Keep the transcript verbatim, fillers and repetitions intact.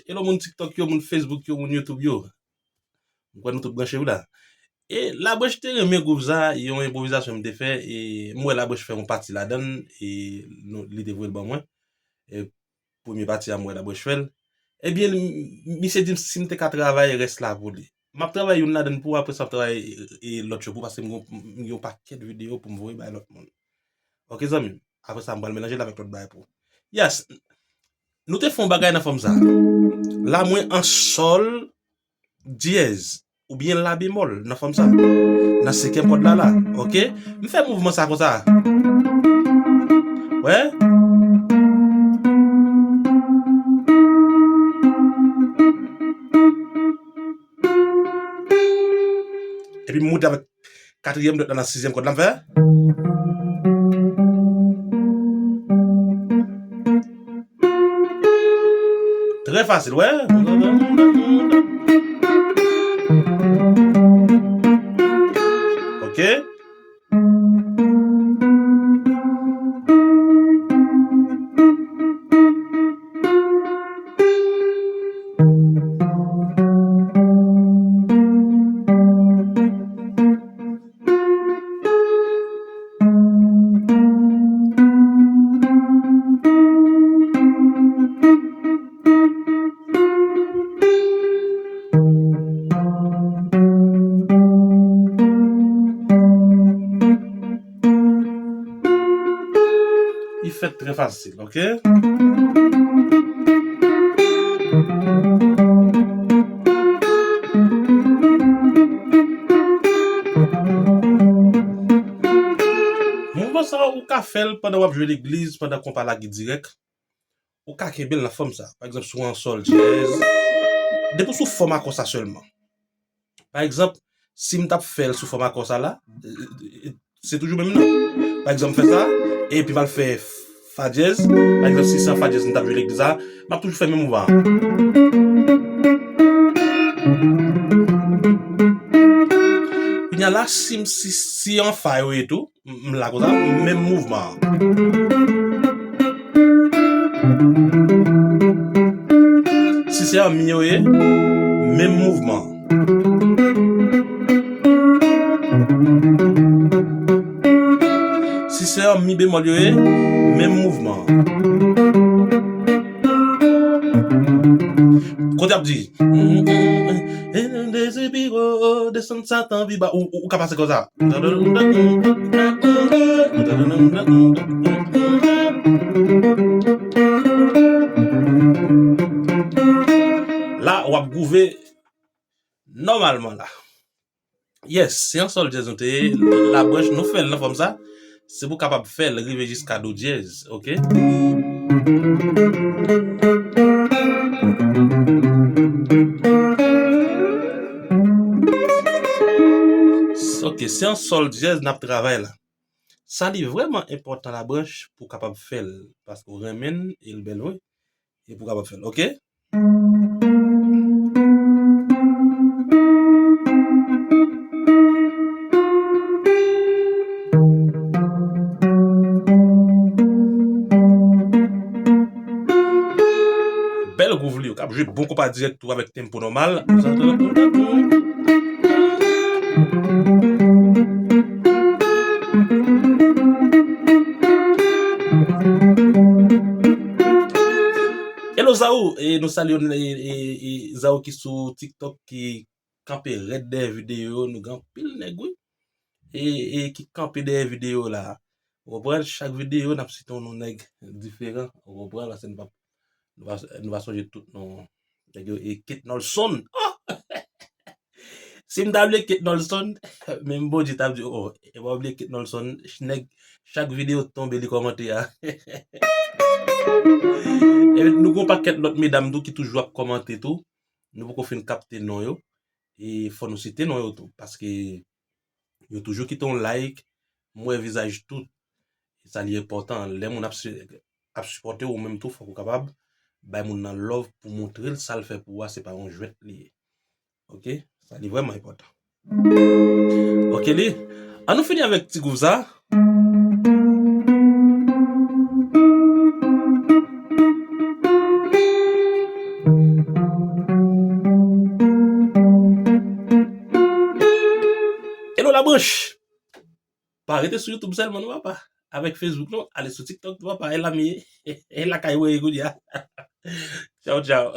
Hello moun TikTok yo, moun Facebook yo, moun YouTube yo. M kwè nou tout branche wi la. E Labranch te renmen gwoup sa, yon enpwovizasyon m te fè, e m wè Labranch fè yon pati ladan l, e nou, li te voye l ban mwen. E premye pati a m wè Labranch fè l. Ebyen, li, misye di m si m te ka travay rès la pou li. M ap travay youn ladan l pou ou, apre sa m ap travay, e, e, lòt yo pou ou, paske m gen, m gen yon pakèt videyo pou m voye bay lòt moun. Oke, zanmi m. Apre sa, m pral melanje l avèk lòt bagay pou ou. Yes. Nou te fè yon bagay nan fòm sa. La, mwen an sòl dyèz oubyen la bemòl nan fòm sa. Nan senkyèm kòd la, la. Oke? M fè mouvman sa konsa. Wè? Epi m moute avèk katriyèm dwèt la nan sizyèm kòd la, m fè. Trè fasil, wè. Oke. Li fèt trè fasil, oke? Mouvman sa a, ou ka fè l pandan w ap jwe legliz, pandan konpa la ki dirèk. Ou ka kenbe l nan fòm sa. Pa egzanp, si w an sòl dyèz, depi w sou fòm akò sa sèlman. Pa egzanp, si m t ap fè l sou fòm akò sa la, se toujou menm nan. Pa egzanp, fè sa, epi m al fè fa dyèz. Pa egzanp, si se an fa dyèz m t ap jwe legliz la, m ap toujou fè menm mouvman an. Kounye a la, si m, si, si an fa yo ye tou, m, m la konsa, menm mouvman an. Si se an mi yo ye, menm mouvman an. Si se an mi bemòl yo ye, menm mouvman an. Kote ap di, Dezi pi wo, desann Satan pi ba. Ou, ou, ou ka pase konsa. La, w ap gwouve nòmalman la. Yes, se an sòl dyèz nou te ye. Labranch, nou fè l nan fòm sa. Se pou w kapab fè l rive jiska do dyèz, oke? Oke, se an sòl dyèz n ap travay la. Sa li vrèman enpòtan, Labranch, pou w kapab fè l, paske w renmen l e l bèl vre. E pou w kapab fè l, oke? Bèl gwouv li yo, k ap jwe bon konpa dirèk tou avèk tempo nòmal. Hello Zaou, e nou salye w, e, e, e Zaou ki sou TikTok, ki kanpe rèd dèyè videyo, nou gen anpil nèg wi. E, e ki kanpe dèyè videyo la. Ou konprann, chak videyo n ap site yon non nèg diferan, ou konprann, paske nou pa, nou pa, nou pa sonje tout non nèg yo, e Kate Nolson. Oh! Si m ta bliye Kate Nolson, menm Bondye t ap di, oh, e pa bliye Kate Nolson, nèg, chak videyo tonbe li kòmante a. E nou gon pakèt lòt medam tou ki toujou ap kòmante tou. Nou poko fin kapte non yo. E fò nou site non yo tou, paske yo toujou kite yon like, m wè vizaj tout. E sa li enpòtan, lè moun ap si-, ap sipòte w, ou menm tou, fòk ou kapab bay moun nan love pou montre l sa l fè pou ou a, se pa yon jwèt li ye. Oke? Sa li vrèman enpòtan. Oke, li. An nou fini avèk ti gwouv sa. Branch. Pa rete sou YouTube sèlman non papa. Avèk Facebook non, ale sou TikTok non papa. E la m ye. E lakay mwen ye kounye a. Tchaw tchaw.